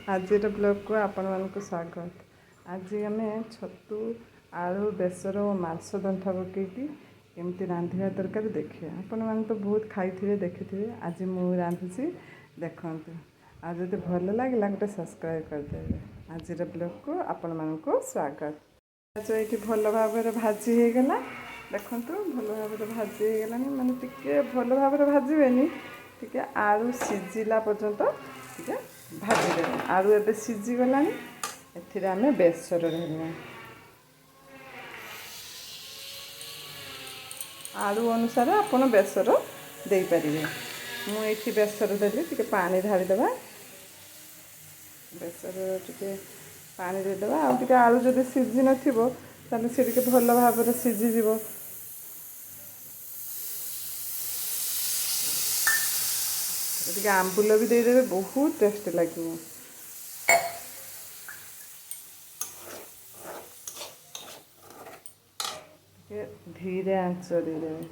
ଆଜିର ବ୍ଲଗ୍କୁ ଆପଣମାନଙ୍କୁ ସ୍ୱାଗତ। ଆଜି ଆମେ ଛତୁ ଆଳୁ ବେସର ଓ ମାଂସ ଦଣ୍ଟା ପକେଇକି କେମିତି ରାନ୍ଧିବା ତରକାରୀ ଦେଖିବା। ଆପଣମାନେ ତ ବହୁତ ଖାଇଥିବେ, ଦେଖିଥିବେ। ଆଜି ମୁଁ ରାନ୍ଧୁଛି, ଦେଖନ୍ତୁ। ଆଉ ଯଦି ଭଲ ଲାଗିଲା, ଗୋଟେ ସବସ୍କ୍ରାଇବ୍ କରିଦେବେ। ଆଜିର ବ୍ଲଗ୍କୁ ଆପଣମାନଙ୍କୁ ସ୍ୱାଗତ। ପିଆଜ ଏଇଠି ଭଲ ଭାବରେ ଭାଜି ହେଇଗଲା। ଦେଖନ୍ତୁ, ଭଲ ଭାବରେ ଭାଜି ହେଇଗଲାଣି। ମାନେ ଟିକେ ଭଲ ଭାବରେ ଭାଜିବେନି, ଟିକେ ଆଳୁ ସିଝିଲା ପର୍ଯ୍ୟନ୍ତ ଟିକେ ଭାଜିଦେବେ। ଆଳୁ ଏବେ ସିଝିଗଲାଣି। ଏଥିରେ ଆମେ ବେସର ଢାଳିବା। ଆଳୁ ଅନୁସାରେ ଆପଣ ବେସର ଦେଇପାରିବେ। ମୁଁ ଏଇଠି ବେସର ଦେଲି। ଟିକେ ପାଣି ଢାଳିଦେବା। ବେସର ଟିକେ ପାଣି ଦେଇଦେବା। ଆଉ ଟିକେ ଆଳୁ ଯଦି ସିଝି ନଥିବ, ତାହେଲେ ସେ ଟିକେ ଭଲ ଭାବରେ ସିଝିଯିବ। ଟିକେ ଆମ୍ବୁଲ ବି ଦେଇଦେବେ, ବହୁତ ଟେଷ୍ଟ ଲାଗିବ। ଟିକେ ଧୀରେ ଆଞ୍ଚ ଦେଇଦେବେ।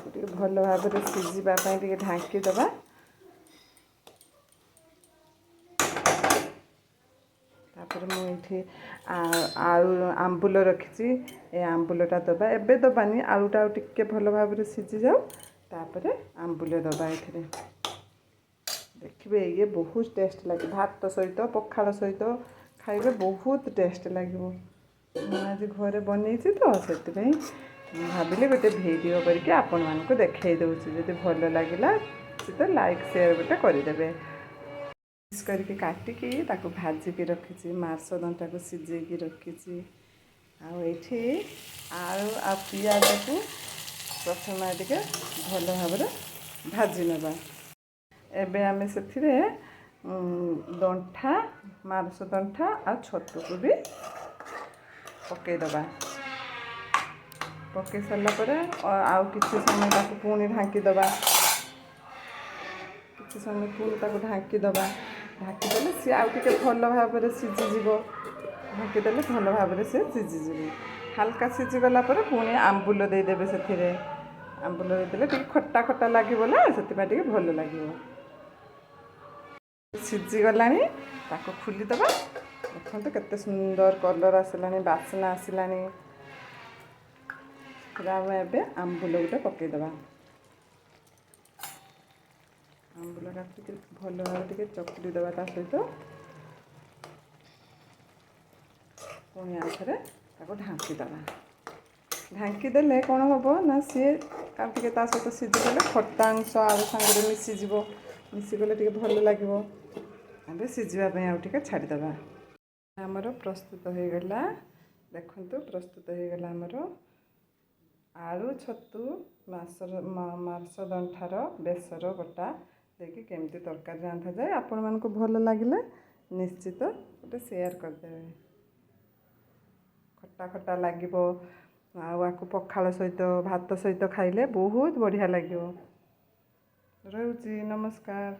ଟିକେ ଭଲ ଭାବରେ ସିଝିବା ପାଇଁ ଟିକେ ଢାଙ୍କି ଦେବା। ତାପରେ ମୁଁ ଏଇଠି ଆଳୁ ଆମ୍ବୁଲ ରଖିଛି। ଏ ଆମ୍ବୁଲଟା ଦେବା। ଏବେ ଦେବାନି, ଆଳୁଟା ଆଉ ଟିକେ ଭଲ ଭାବରେ ସିଝିଯାଉ, ତାପରେ ଆମ୍ବୁଲ ଦେବା ଏଥିରେ। ଦେଖିବେ, ଇଏ ବହୁତ ଟେଷ୍ଟ ଲାଗେ। ଭାତ ସହିତ, ପଖାଳ ସହିତ ଖାଇବେ, ବହୁତ ଟେଷ୍ଟ ଲାଗିବ। ମୁଁ ଆଜି ଘରେ ବନେଇଛି ତ, ସେଥିପାଇଁ ମୁଁ ଭାବିଲି ଗୋଟେ ଭିଡ଼ିଓ କରିକି ଆପଣମାନଙ୍କୁ ଦେଖାଇ ଦେଉଛି। ଯଦି ଭଲ ଲାଗିଲା ତ ଲାଇକ୍, ସେୟାର ଗୋଟେ କରିଦେବେ। ପିସ୍ କରିକି କାଟିକି ତାକୁ ଭାଜିକି ରଖିଛି। ମାଂସ ଦଣ୍ଟାକୁ ସିଝେଇକି ରଖିଛି। ଆଉ ଏଇଠି ଆଳୁ ଆଉ ପିଆଜକୁ ପ୍ରଥମେ ଟିକେ ଭଲ ଭାବରେ ଭାଜି ନେବା। ଏବେ ଆମେ ସେଥିରେ ଦଣ୍ଟା, ମାଂସ ଦଣ୍ଟା ଆଉ ଛତୁକୁ ବି ପକାଇଦେବା। ପକାଇ ସାରିଲା ପରେ ଆଉ କିଛି ସମୟ ତାକୁ ପୁଣି ଢାଙ୍କିଦେବା। କିଛି ସମୟ ପୁଣି ତାକୁ ଢାଙ୍କିଦେବା। ଢାଙ୍କିଦେଲେ ସିଏ ଆଉ ଟିକେ ଭଲ ଭାବରେ ସିଝିଯିବ। ଢାଙ୍କିଦେଲେ ଭଲ ଭାବରେ ସେ ସିଝିଯିବ। ହାଲକା ସିଝିଗଲା ପରେ ପୁଣି ଆମ୍ବୁଲ ଦେଇଦେବେ ସେଥିରେ। ଆମ୍ବୁଲ ଦେଇଦେଲେ ଟିକେ ଖଟା ଖଟା ଲାଗିବ ନା, ସେଥିପାଇଁ ଟିକେ ଭଲ ଲାଗିବ। ସିଝିଗଲାଣି, ତାକୁ ଖୋଲିଦେବା। ଦେଖନ୍ତୁ, କେତେ ସୁନ୍ଦର କଲର୍ ଆସିଲାଣି, ବାସ୍ନା ଆସିଲାଣି। ସେଥିରେ ଆମେ ଏବେ ଆମ୍ବୁଲ ଗୋଟେ ପକାଇଦେବା। ଆମ୍ବୁଲଟା ଟିକେ ଭଲ ଭାବରେ ଟିକେ ଚକୁଟି ଦେବା ତା ସହିତ। ପୁଣି ଆଉ ଥରେ ତାକୁ ଢାଙ୍କିଦେବା। ଢାଙ୍କିଦେଲେ କ'ଣ ହେବ ନା, ସିଏ ଆଉ ଟିକେ ତା ସହିତ ସିଝିଗଲେ ଖଟା ଅଂଶ ଆଳୁ ସାଙ୍ଗରେ ମିଶିଯିବ। ମିଶିଗଲେ ଟିକେ ଭଲ ଲାଗିବ। ଏବେ ସିଝିବା ପାଇଁ ଆଉ ଟିକେ ଛାଡ଼ିଦେବା। ଆମର ପ୍ରସ୍ତୁତ ହେଇଗଲା। ଦେଖନ୍ତୁ, ପ୍ରସ୍ତୁତ ହେଇଗଲା ଆମର ଆଳୁ ଛତୁ ମାଂସ ଦଣ୍ଟାର ବେସର ବଟା ଦେଇକି କେମିତି ତରକାରୀ ରାନ୍ଧାଯାଏ। ଆପଣମାନଙ୍କୁ ଭଲ ଲାଗିଲେ ନିଶ୍ଚିତ ଗୋଟେ ସେୟାର କରିଦେବେ। ଖଟା ଖଟା ଲାଗିବ ଆଉ ଆକୁ ପଖାଳ ସହିତ, ଭାତ ସହିତ ଖାଇଲେ ବହୁତ ବଢ଼ିଆ ଲାଗିବ। ରହୁଛି, ନମସ୍କାର।